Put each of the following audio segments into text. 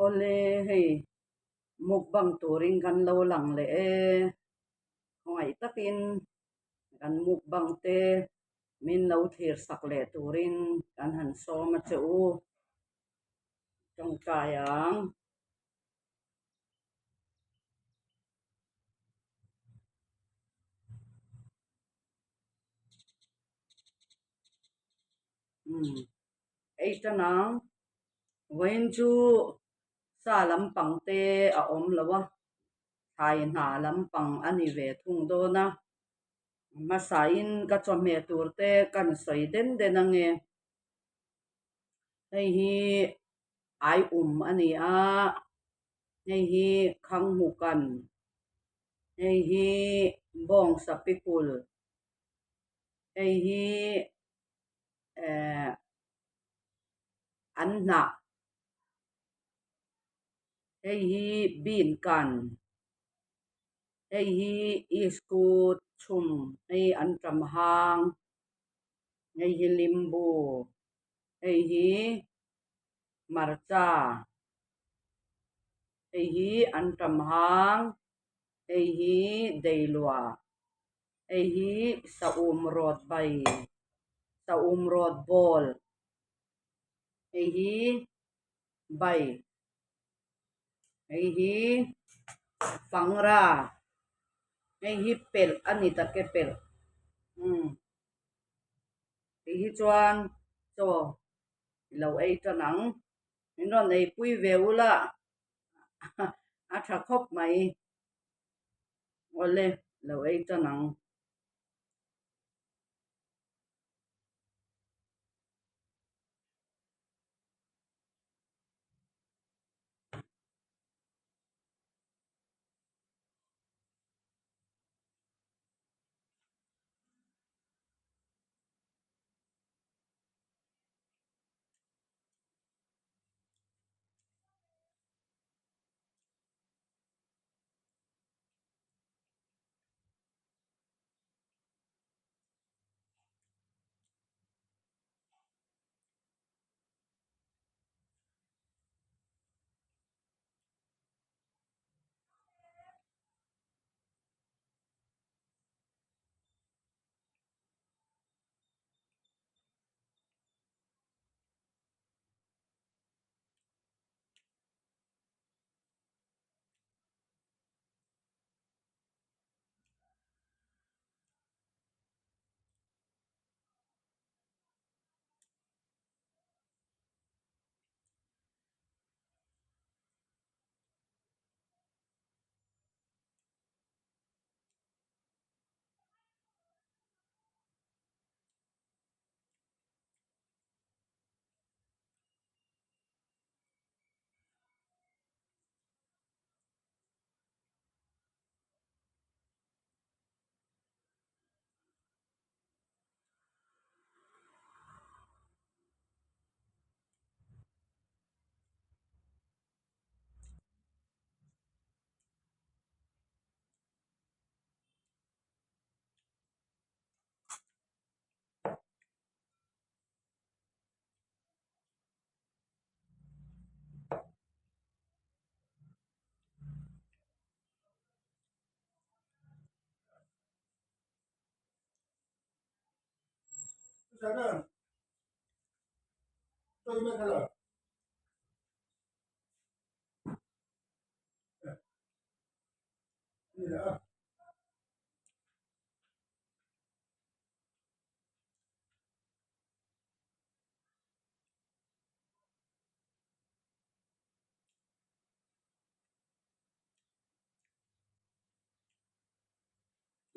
Awle hei mukbang turin kan lo lang leh e, khawngaih takin kan mukbang te min lo thlir sak leh turin kan han sawm a che u tawngtai ang. Umm ei tan ang vawiin chu sa lampang te a awm lo a thlai hna lampang a ni ve thung dawn a hmasain ka chawhmeh tur te kan sawi den den ange hei hi aium a ni a hei hi khanghukan hei hi bawngsa pikul hei hi eh an hnah hei hi bean kan hei hi iskut chhum hei antam hang hei hi limbu hei hi hmarcha hei hi antam hang hei hi deilua. Hei hi saum rawt bai, saum rawt bawl, hei hi bai, hei hi fangra, hei hi pelh a ni tak e pelh umm hei hi chuan chaw i lo ei tan ang min rawn ei pui ve ula a tha khawp mai. Awle, lo ei tan ang.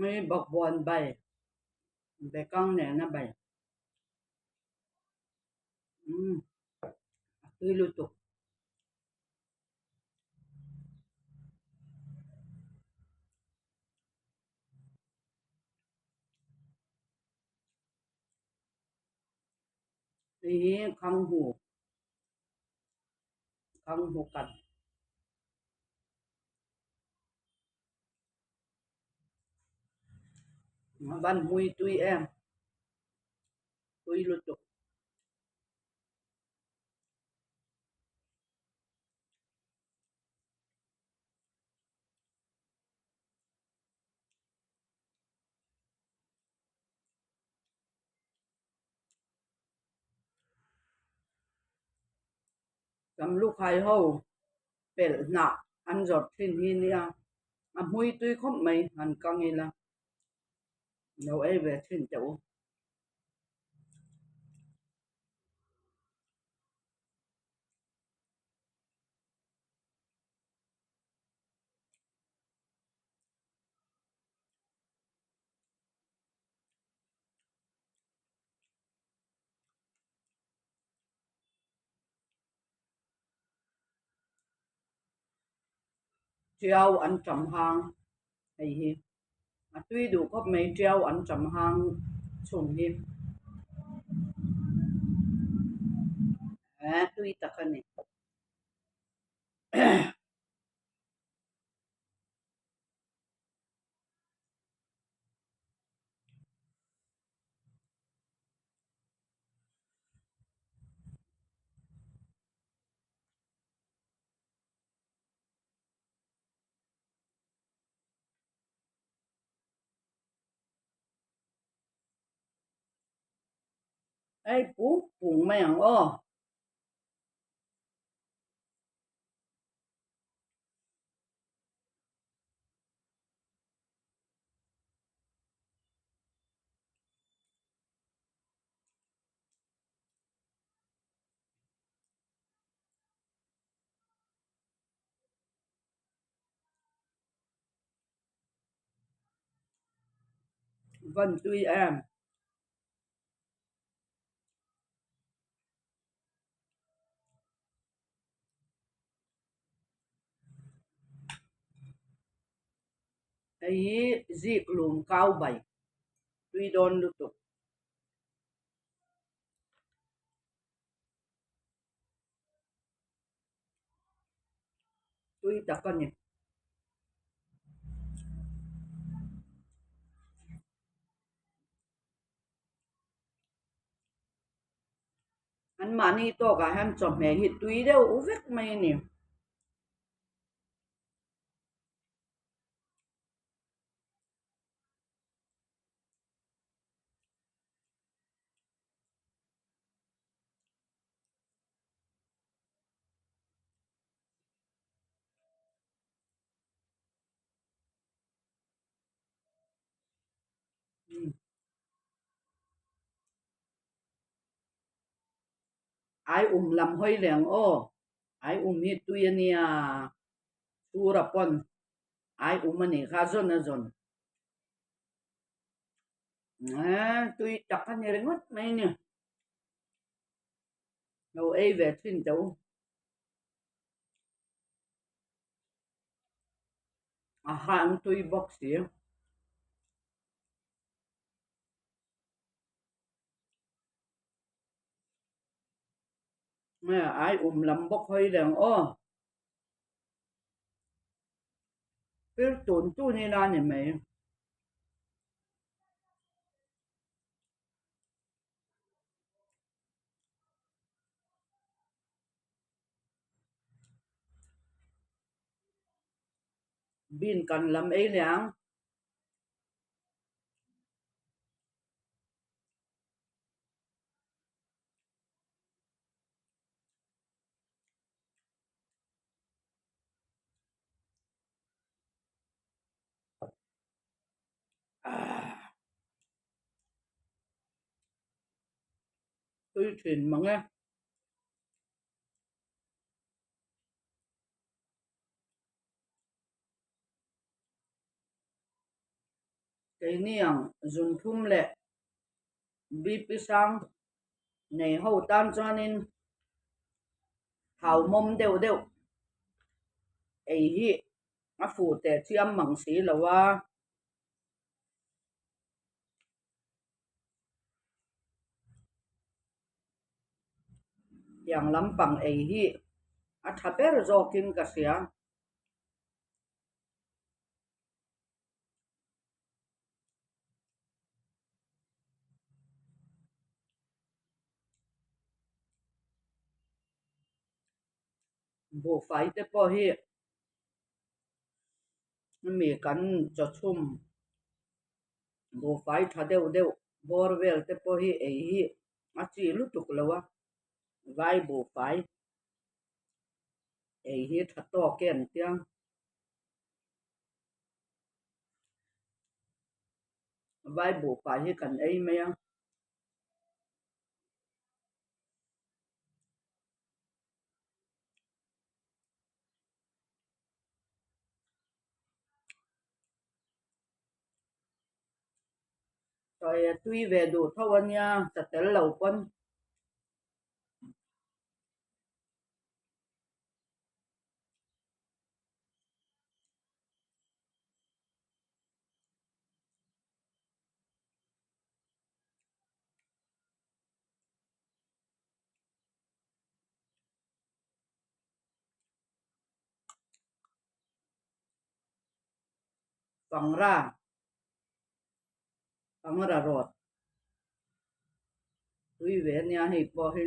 Hei bawkbawn bai bekang nena bai umm a tui lutuk. Hei hi khanghu khanghu kat van hmui tui em tui lutuk. Samlukhai ho pelh hnah an zawrh thin hi nia a hmui tui khawp mai han kang ila lo ei ve thin teh u. Tiau an tam hang hei hi a tui duh khawp mai tiau an tam hang chhung hi eh tui tak a ni. Hei pung pung mai ang aw. Van tui em. Hei hi zik lum kau bai tui dawn lutuk. Tui tak a ni. An mahni tawkah hian chawhmeh hi tui deuh vek mai a ni. Ai um lam hawi leh ang aw ai um hi tui a nia chhura pawn ai um a nih kha zawn a zawn eee tui tak a ni ringawt mai a ni lo ei ve thin teh u. A hang tui bawk si. Nge ai um lam bawk hawi leh ang aw. Pir tun tun ila ni mai. Bean kan lam ei leh ang. Tui thin mang e. Keini ang zunthum leh BP sang nei ho tan chuanin thau mawm deuh deuh ei hi a fuh teh chiam mang si lo a. Tiang lampang ei hi a tha ber zawkin ka hria. Buhfai te pawh hi mi kan chawchhum buhfai tha deuh deuh bawr vel te pawh hi ei hi a chi lutuk lo a vai buhfai. Ei hi tha tawk e an tia. Vai buhfai hi kan ei mai a. Sawi a tui ve duh tho a nia cha tel lo pawn. Pangra pangra rawt tui ve ania hei pawh hi.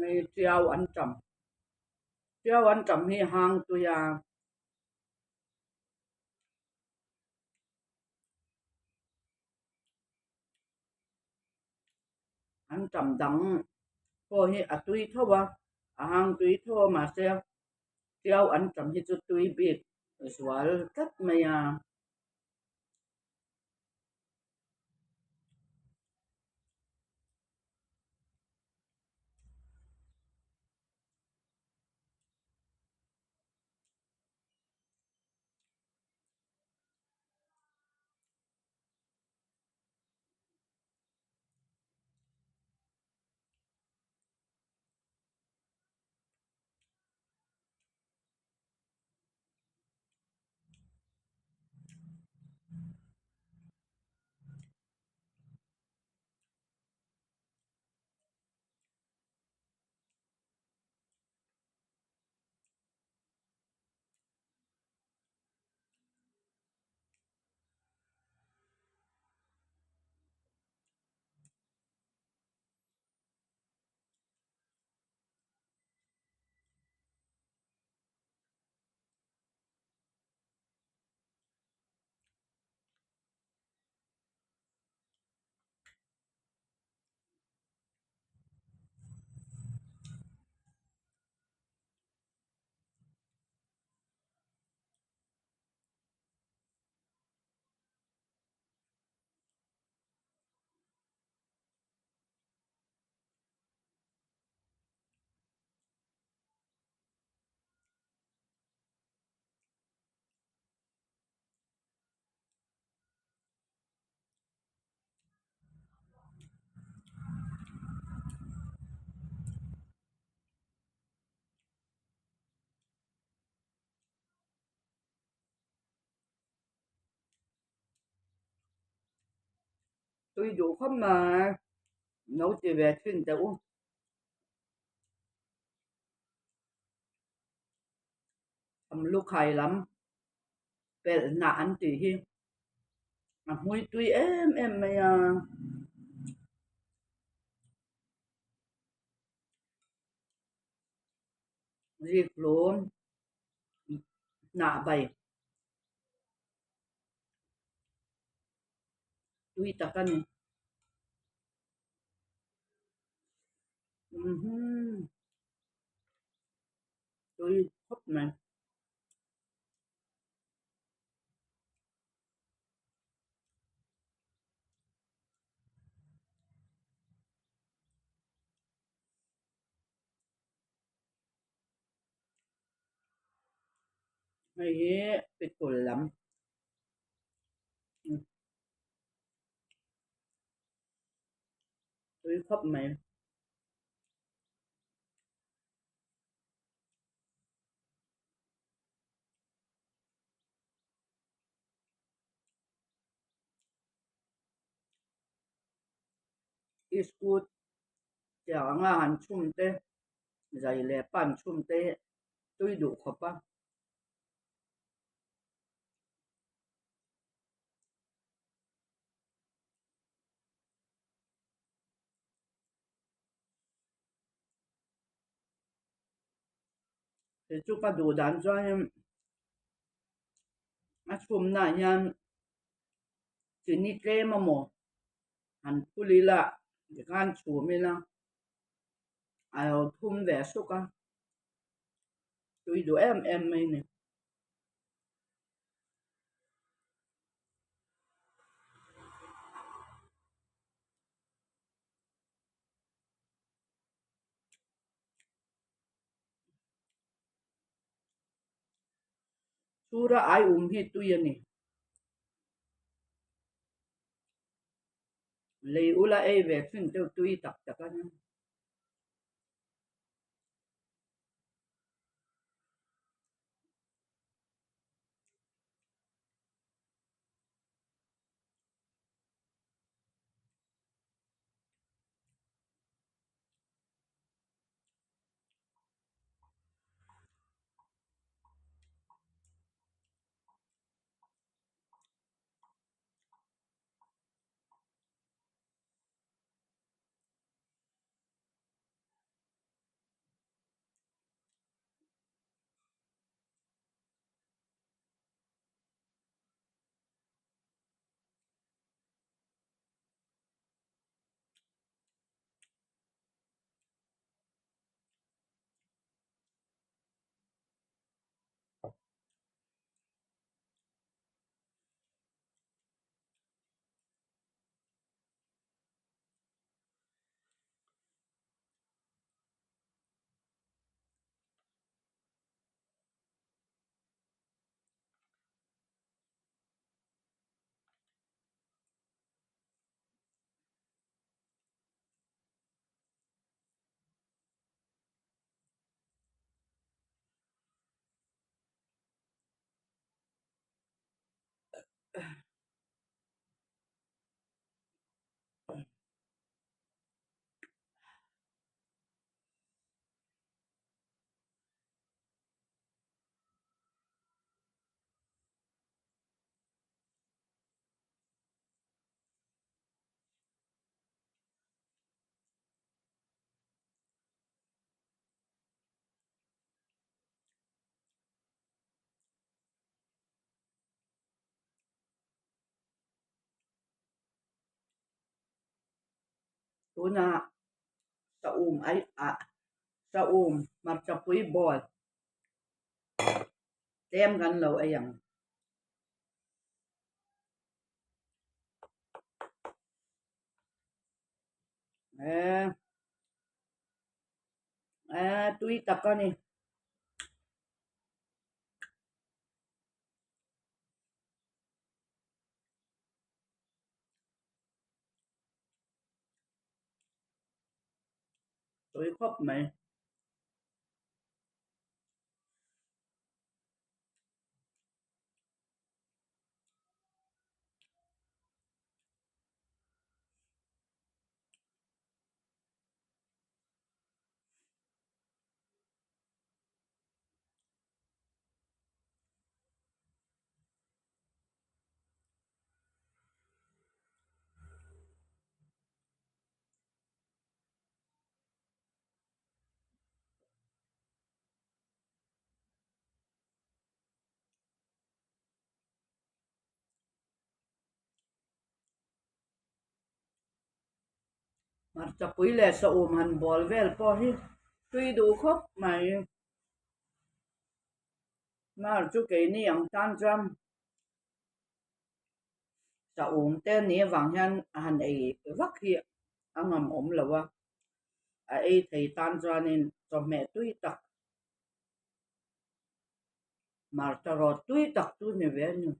Hei tiau an tam tiau an tam hi hang tui a. An tam dang pawh hi a tui tho a a hang tui tho a mahse tiau an tam hi chu tui bik zual tlat mai a. Tui duh khawp mai no ti ve thin teh u. Am lukhai lam pelh hnah an tih hi a hmui tui em em mai a. Zikhlum hnah bai tui tak a ni. Tui khawp mai. Hei hi pickle lam tui khawp mai. Iskut tiang anga han chhum te zai leh pan chhum te tui duh khawp a. He chu ka duh dan chuanin a chhumnaah hian chini tlem amaw han phul ila tikhan chhum ila a lo thum ve suk a tui duh em em mai a ni. Chura ai um hi tui a ni. Lei ula ei ve thin deuh tui tak tak a ni. Tunah saum ai ah saum hmarchapui bawl tlem kan lo ei ang. Eh tui tak a ni. Tui khawp mai. Hmarchapui leh saum han bawl vel pawh hi tui duh khawp mai. Hmar chu keini ang tan chuan saum te ni avang hian a han ei vak hi a ngam awm lo a, a ei thei tan chuanin chawhmeh tui tak Hmarcha rawt tui tak chu ni ve a ni.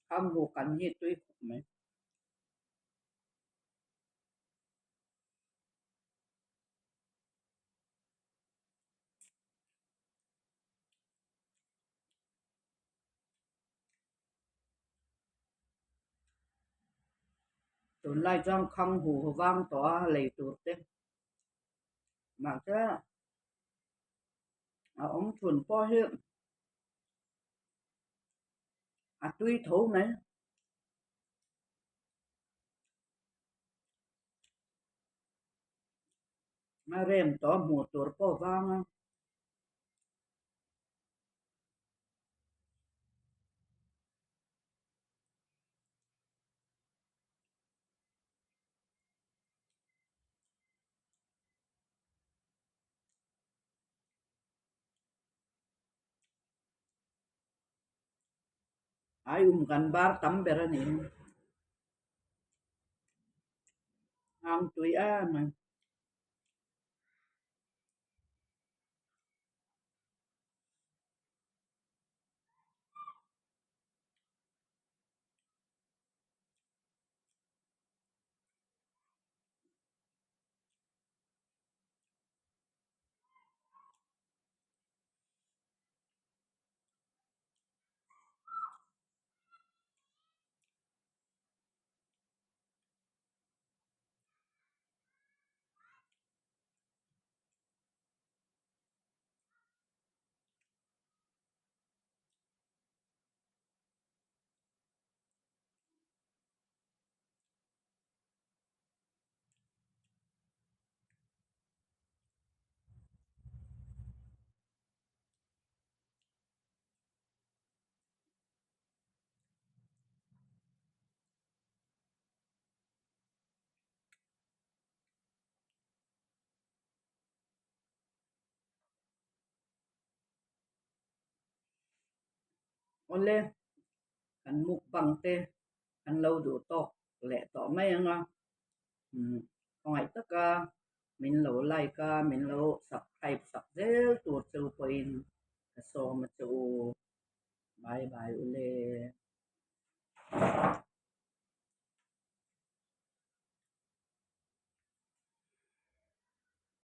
Khanghu kan hi tui khawp mai. Tunlai chuan khanghu vang tawh a lei tur te mahse a awm chhun pawh hi a tui tho mai. A rem tawh hmuh tur pawh vang a. Aium kan bar tam ber a ni. Hang tui em a. Awle, kan mukbang te an lo duh tawk leh tawh mai ang a, umm khawngaih taka min lo like a, min lo subscribe sak zel tur cheu pawhin ka sawm a che u. Bye bye ule.